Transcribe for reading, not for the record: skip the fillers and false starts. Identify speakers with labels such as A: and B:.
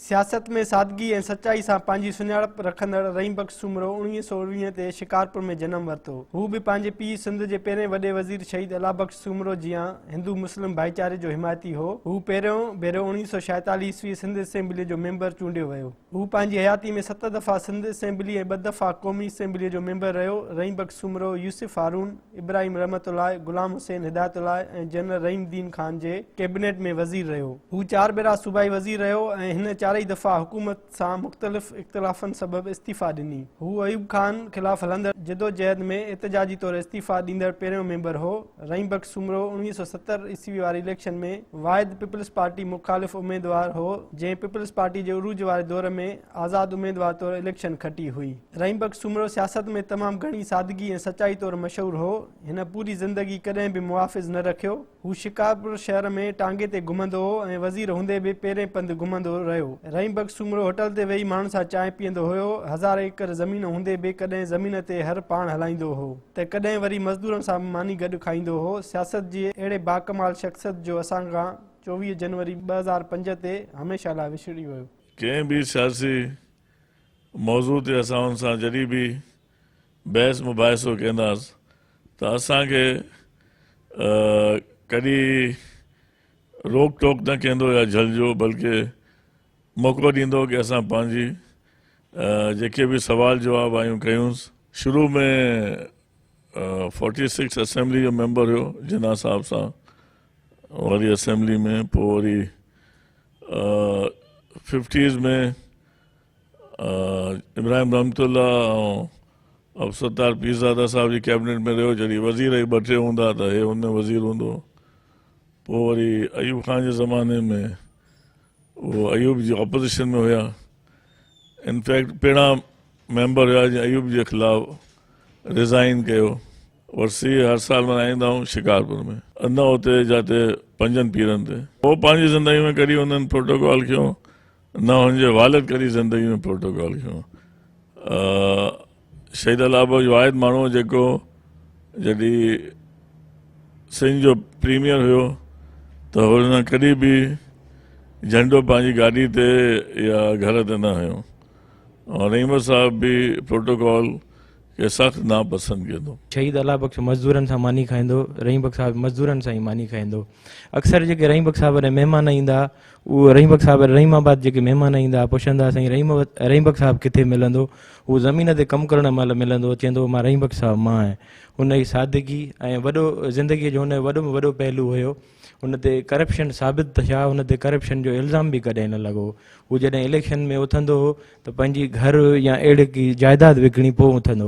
A: سياست ۾ سادگي ۽ سچائي سان پنهنجي سڃاڻپ رکندڙ رحيم بخش سومرو 1919 تي شڪارپور ۾ جنم ورتو. هو به پنهنجي پيء سنڌ جي پهرين وڏي وزير شهيد الله بخش سومرو جيان هندو مسلم ڀائيچاري جو حمايتي هو. هو پهريون ڀيرو 1946 عيسوي سنڌ اسيمبليء جو ميمبر چونڊيو ويو. هو پنهنجي حياتي ۾ ست دفعا سنڌ اسيمبلي ۽ ٻه دفعا قومي اسيمبليء جو ميمبر رهيو. رحيم بخش سومرو يوسف هارون، ابراهيم رحمت الله، غلام حسين هدايت الله ۽ جنرل رحيم الدين خان جي ڪيبنيٽ ۾ وزير رهيو. هو چار ڀيرا صوبائي وزير رهيو ۽ هن چارئي دفعا حڪومت سان مختلف اختلافن سبب استعيفا ڏني. هو ايوب خان خلاف هلندڙ جدوجهد ۾ احتجاجي طور استعيفا ڏيندڙ پهريون ميمبر هو. رحيم بخش سومرو 1970 عيسوي واري اليڪشن ۾ واحد پيپلز پارٽي مخالف اميدوار هو، جنهن پيپلز پارٽي جي عروج واري دور ۾ آزاد اميدوار طور اليڪشن کٽي هئي. رحيم بخش سومرو سياست ۾ تمام گهڻي سادگي ۽ سچائي طور مشهور هو. هن پوري زندگي ڪڏهن به محافظ نه رکيو. هو شڪارپور شهر ۾ ٽانگي تي گهمندو هو ۽ وزير هوندي به پيرين پنڌ گهمندو رهيو. رحيم بخش سومرو هوٽل تي ويهي ماڻهن سان چانهه پيئندو هيو. هزارين ايڪڙ زمين هوندي به ڪڏهن زمين تي هر پاڻ هلائيندو هو ته ڪڏهن وري مزدورن سان به ماني گڏ کائيندو هو. سياست جي اهڙي باڪمال شخصيت جو اسان کان 24 جنوري 2005 تي هميشه لاء وڇڙي ويو.
B: ڪنهن به سياسي موضوع تي اسان ان سان جڏهن به بحث مباحثو ڪنداس ته اسان کي ڪڏهن روڪ ٽوڪ نه ڪندو يا جهلجو بلڪه موقعو ڏيندو ڪي اسان پنهنجي جيڪي به سوال جواب آهيون ڪيونس. شروع ۾ فورٽي سڪس اسيمبلي جو ميمبر هيو جناح صاحب سان وري اسيمبلي ۾ پوء وري ففٽيز ۾ ابراهيم رحمت الله ۽ عبدالستار پيرزاده صاحب جي ڪيبنيٽ ۾ رهيو جڏهن وزير ئي ٻه ٽي هوندا ته هي ان ۾ وزير هوندو پوء وري ايوب خان جي زماني ۾ اهو ايوب جي اپوزيشن ۾ هيا انفيڪٽ پهريان ميمبر هيا جنهن ايوب جي خلاف ريزائن ڪيو. ورسي هر سال ملهائيندا آهيون شڪارپور ۾ نه اتي جاتي پنجن پيرن تي. هو پنهنجي زندگي ۾ ڪڏهن انهن پروٽوڪول کيو نه هن جي والد ڪڏهن زندگي ۾ پروٽوڪول کيو. شهيد الله بخش واحد ماڻهو هو جيڪو جڏهن سنڌ جو پريميئر هيو ته هن ڪڏهن به جهنڊو پنهنجي گاڏي تي يا گهر تي نه هنيو. رحيم صاحب به پروٽوڪول کي سخت ناپسند ڪندو.
C: شهيد الله بخش مزدورن سان ماني کائيندو، رحيم بخش صاحب مزدورن سان ئي ماني کائيندو. اڪثر جيڪي رحيم بخش صاحب ڏي مهمان ايندا اهي رحيم بخش صاحب رحيم آباد جيڪي مهمان ايندا پڇندا سائين رحيم رحيم بخش صاحب ڪٿي ملندو؟ هو زمين تي ڪم ڪرڻ مهل ملندو چوندو مان رحيم بخش صاحب مان آهيان. هن جي سادگي ۽ وڏو زندگي جو هن جو وڏو ۾ وڏو پهلو هيو هن تي ڪرپشن ثابت ته ڇا هن تي ڪرپشن جو الزام به ڪڏهن نه لڳو. هو جڏهن اليڪشن ۾ اٿندو هو ته پنهنجي گهر يا اهڙي ڪي جائداد وڪڻي پوء اٿندو هو.